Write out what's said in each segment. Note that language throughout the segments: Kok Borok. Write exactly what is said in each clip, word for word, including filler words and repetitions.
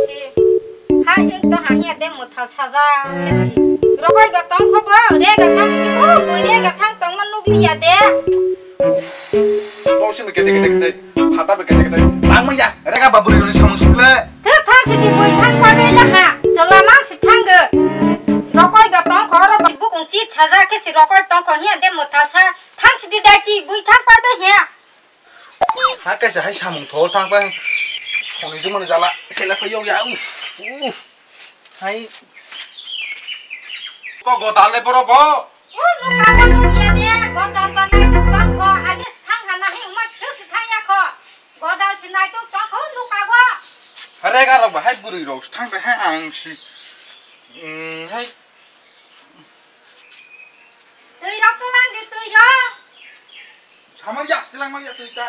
Si. Ha, eng to ha hiya de muthal saja. Kesi. Rokoi ga tong kho bo, re ga thang si ko, bo re ga thang tong ma nuk liya de. Bo si me kete kete kete. Phata be kete kete. Tang ma ya. Re ga baburi ni samung siple. Te thang si di bui thang pa be la ha. Jala mang si thang ge. Rokoi ga tong kho ro bu kong chi saja kesi rokoi tong kho hiya de muthal sa. Thang si di dai ti bui thang pa be hiya. Ha kaisa hai samung thol thang pai. Soni jumani jala sela pai yau ya. Uf, uf. Hai. Ko godal le boro bo. O nuka ba nuya de godal ba nai tuk tong kho age thang ha na hi mas thu si thang ya kho. Godal si nai tuk tong kho nuka go. Hare ga rok ba hai buri rok thang pai hai ang si. Hmm, hai. Twi rok twlang di twi rok. Sama ya, twlang ma ya twi ta.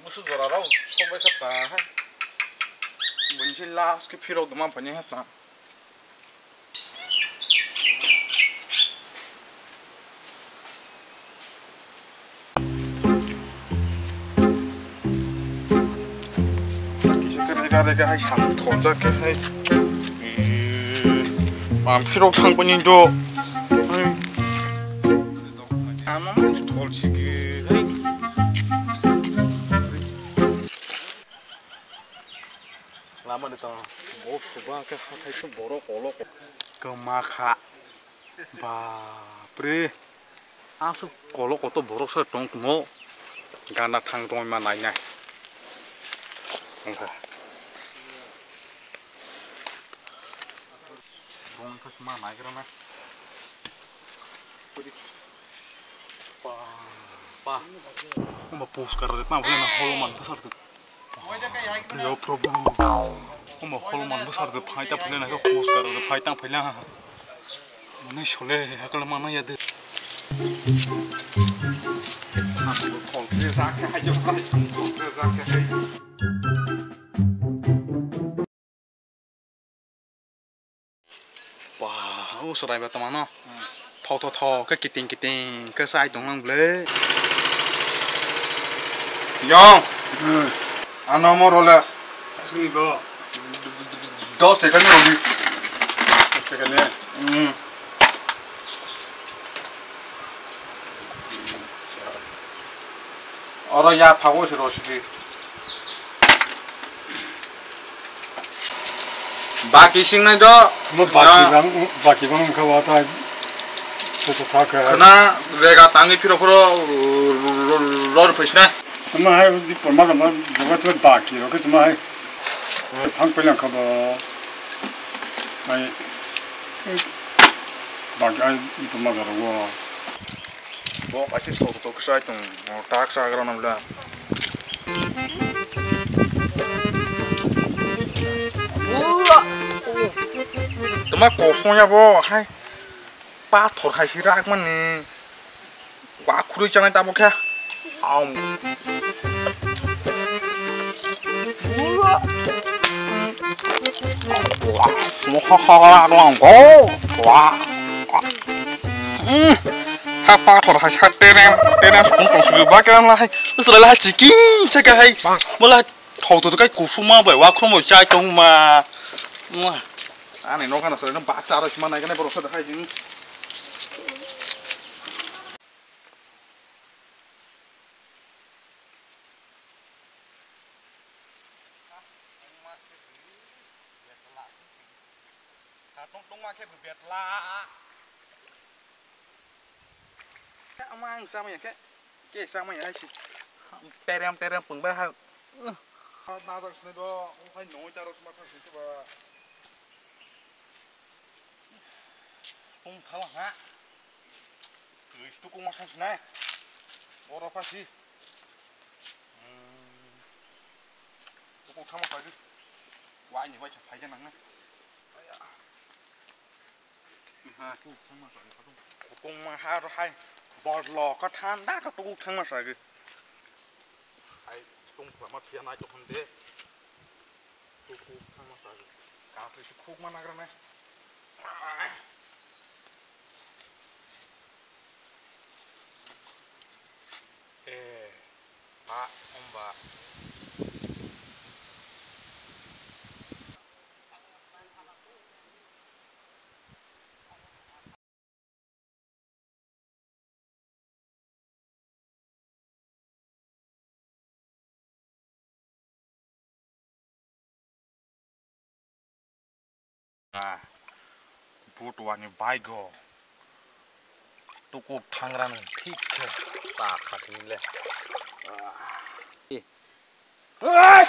Musu jora rok sok bai kha ta hai. Bunsi last ke phirok duma phani ha ta. Kisa khe rega rega hai samung thorjak khe hai. Ee, mamphi rok thang paini do. Hai. Ama thol sigi hai. Lama de tong. Bo suba khe hathai se borok kolok. Kwma kha. Bapre. Aswk kolok koto borok se tong tongmo. Gana thang roi ma nai nai. Wngkha. Bong khe ma nai gra na. Pa, pa. Omo post kar de pa, holo man pasar de. Yo, Prabhu. Omo holo man bwsar de phai ta phai na, post kar de phai ta phai na. Mane sole, hakla mana ya de. Khol khe ja khe hai jo, khol khe ja khe hai. Ba, o chwrai ba tongmano. Thok thok thok khe kiting kiting khe chai tong lang bwle. Yong. Hmm. Ano mo role. Sini go. Dos second ni roli. Dos second ni. Hmm. Oro ya phago se rosidi. Baki singnai do. Mo baki bang, baki bang kha wa ta. Kho to tha kha. Khna rega tangi phiro phiro ror phaisna. Tuma hai di pon ma ma joga tu baki ro ke tuma hai. Thang pelang kha ba. Hai. Baki ai di pon ma jaro wo. Bo kaisa sok tok sai tong, tak sa gra nam la. Tuma kosong ya bo, hai. Pathor hai si rak mani. Wa khurui chanai tabo khe. Am. Mo ha ha la dong go. Wa. Hmm. Ha pa thor ha sa terem, terem sung tong sung ba kan la hai. Usra la chiki sa ka hai. Mo la thok thok kai kusuma bai wa khum bai chai tong ma. Ani no kana sare no ba charo sima nai kana boro sa hai jing. Tong tongma khe betla. Ama ang sama ya khe. Ke sama ya si. Terem terem pung ba ha. Nadar sini do, hai noi taro sma thang sini ba. Tong thala ha. Tui tukung ma sang sinai. Boro pha si. Hmm. Tukung thangma pagi. Wai ni wai cha phai ja nang na. Aya. Ha. Tukung thangma pagi. Tukung ma ha ro hai. Bor lo ka thanda ka tukung thangma pagi. Hai tukung ma thia nai to hon de. Khuk, khuk, thangma sari. Kansai se khuk ma nagra nai. Eh, ba, omba. Ah, butuani bike o tukuk thangrani thik khe ta khatini le. Ah.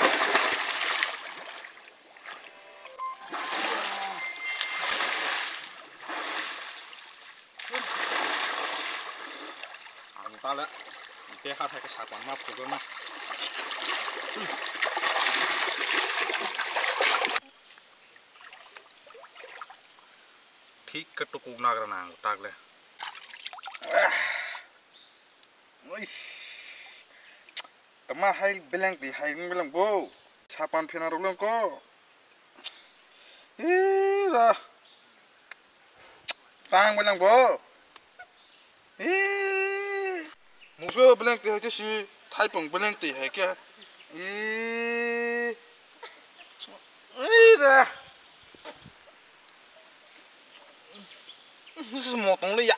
Ang tala, tei ha thai khe sapan ma phukrwna. Thik khe tukuk nagra na ang tak le. Uish. Tama hai beleng twi hai wng beleng bo. Sapan phena rok leng ko. Ih, da. Tang beleng bo. Ih. Muso beleng twi hai ke si, thaipung beleng twi hai ke. Ih. Ih, da. Motong le ya.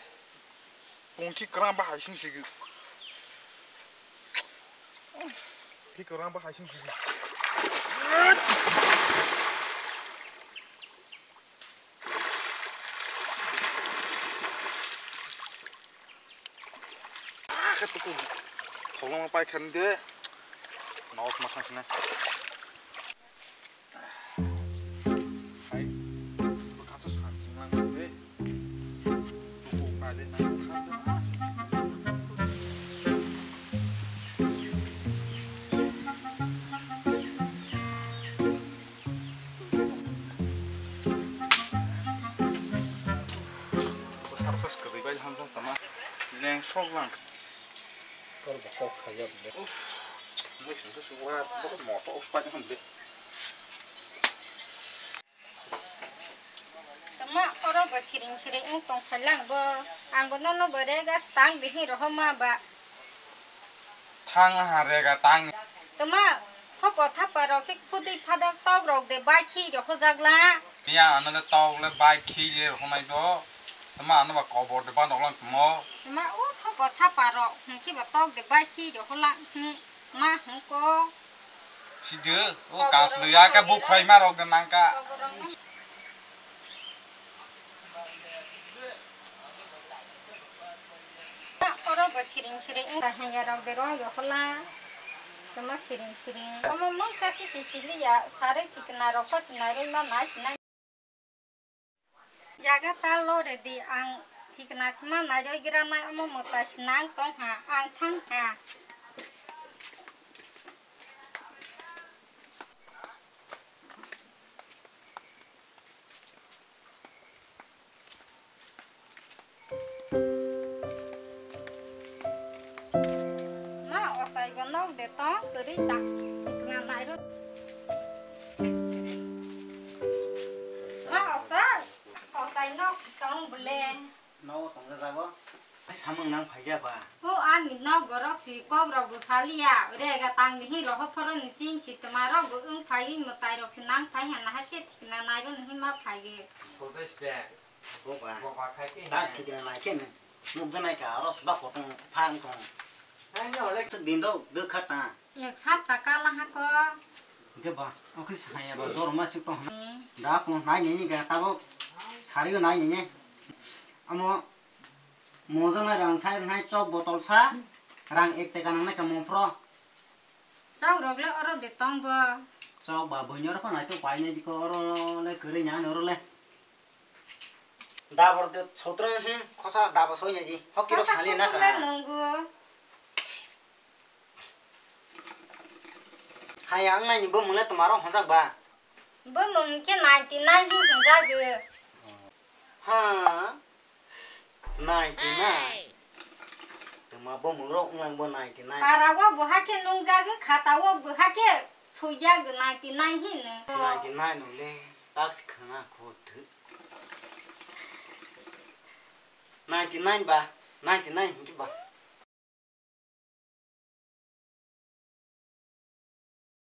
Tongthi kwrang bahai sing sigi. Tongthi kwrang bahai sing sigi. Ah, khe tuku. Khogoma pai khan de. Nos ma khan sine. Bwsarok khe swkagwi bai hamjak tongma. Leng sok lang. Kor bo kok saya bole. Uff. Mui sung khe suwa, bo moto uff pai hwn de. Tama oro bo siring siring wng tong kha lang bo. Ang bo nono bo rega stang bihi rohoma ba. Thang ha rega tang. Tama thopo thapa rok khe phudui phadak tok rok de bai khi rohojak la. Miya ano le tok le bai khi le rohonai bo. Tama ano ba kobor de ban rok lang tamo. Tama o thopo thapa rok hwn khe ba tok de bai khi rohola hwn ma hwn ko. Sidi o kas lo ya ka bukhrai ma rok de nang ka. Oro bo siring siring wngkha hanya rok de rong yohola. Tama siring siring. Omo mungsa si si siliya, sari thikna rok pho sinai rwi ma nai sinai. Jaga tal lo redi ang thikna sima nai rwi gra nai omo mwtai sinang tong ha, ang thang ha. Ma, osai bo nok de tong, kwrwi ta. Sikna nairo. Ma, osai, osai nok tong bole. Nogo tongjajago. Samung nang phaija ba. O ani nok borok si kok rok bo saliya. Rega tang di hin roho phoro ni sing si tma rok bo wng phai mwtai rok si nang phai hana hai khe thikna nairo ni hin ma phai ge. Bo ba. Bo ba khai khe Ta hina. Thikna nai khe nukjanai ka oro sba kotong pha wng tong. Hai no le. Sik din do de kha ta. Ek sap ta kala ha ko. Hingke ba, oke saya ba, dor ma sik tong hana. Hmm. Da ko nai ni ni ga ta bo, sari nai ni ni. Amo, mojo nai rang sai nai chok botol sa, rang ek teka nang nai ka mong phro. Chok rok le oro de tong bo. Chok ba, boi nyor ko nai to pai nai di ko oro le kwrwi nya oro le. Dabor de sotra he, khosa dabo soi nai di. Hoki rok sali na ka. Khosa kusule nungu. Hai, ang nai ni bo mung le tma rok honjak ba? Bo mung khe ninety nine hi honjak ge. Ha? Ninety nine? Tma bo mung rok wng lang bo ninety nine. Para o bo ha khe nung jak ge, khata o bo ha khe soi jak ge ninety nine hi no. Ninety nine no le, tak si khna kho thwi. Ninety nine ba, ninety nine hinkhe ba.